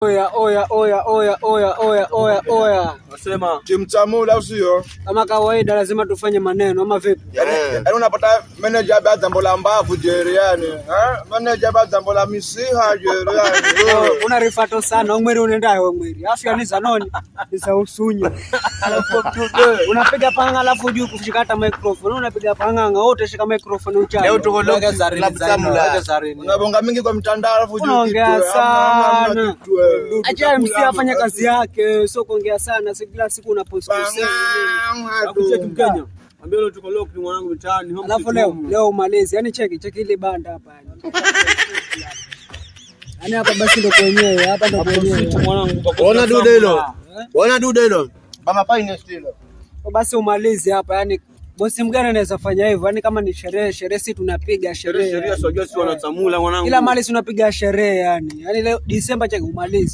Oya, oya, oya, oya, oya, oya, oya, oya. Nasema Timu Chamula au sio? Kama kawaida lazima tufanye maneno ama vipi? Yaani yaani unapata manager ba jambo la mbavu jeri yani. Eh? Manager ba jambo la misiha jeri yani. Una rifato sana, umweri unaendayo umweri. Afya ni za noni, ni za usunyo. Unapiga panga alafu juu kushika hata microphone. Unapiga panga wote shika microphone uchawi. Leo tuko Club Samula. Unabonga mingi kwa mitandao alafu juu Unaongea kitu, hamna sana. kitu, eh. Acha MC afanye kazi yake, sio kuongea sana. Si kila siku unapost. Pang'ang'a tu. Akucheki Mkenya. Ambia leo tuko lock ni mwanangu mitaani. Home Alafu sweet leo home. Leo umalize. Yaani cheki cheki ile banda hapa yani. Yaani hapa basi ndo kwenyewe, hapa ndo kwenyewe. Sweet mwanangu kwa Ona dude hilo. Ona dude hilo. Bama finest hilo. Basi umalize hapa yani bosi mgani anaweza fanya hivyo? Yaani kama ni sherehe, sherehe si tunapiga sherehe. Sheria sio si wanachamula mwanangu. Kila mali si unapiga sherehe yani. Yaani leo Disemba cheki umalize.